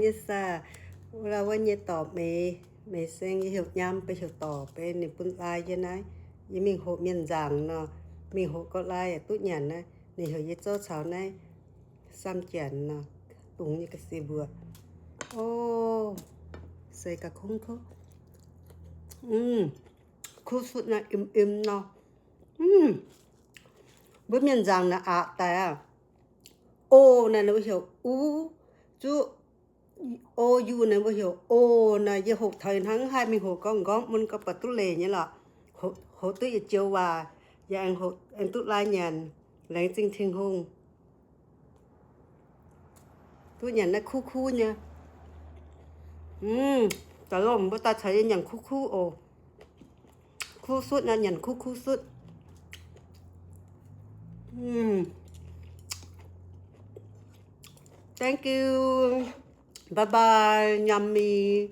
Nyei saah, wuov nyei dorc meix, meix seng yie heuc nyam, beiv heuc dorc, beiv ninh bun lai yie naaiv. Yie mingh hoqc mienh nzaangc nor, mingh hoqc gauh lai yaac duqv nyanc naaiv. Ninh heuc yie zouv caux naaiv sam janx nor, dungx nyei ga'sie mbuoqc. O, seix ga'kungv kouv. Kuv sutv naaiv im im nor. Mbuo mienh nzaangc naaic aqc daic aqv. O naaic ninh mbuo heuc u, zuqc o, u naaic mbuo heuc o naaic. Yie hoqc taux ih hnangv haih mingh hoqc gorngv nqorngv mun gauh buatc duqv leiz nyei lorqc. Hoqc duqv yietc joux waac, yaac aengx hoqc aengx duqv lai nyanc, laengz zingh Tin-Hungh. Duqv nyanc naaiv kuv kuv nyei. Daaih lomh mbuo daaih caux yie nyanc kuv kuv oc. Kuv sutv naaiv, nyanc kuv kuv sutv. Thank you. Bye bye, yummy.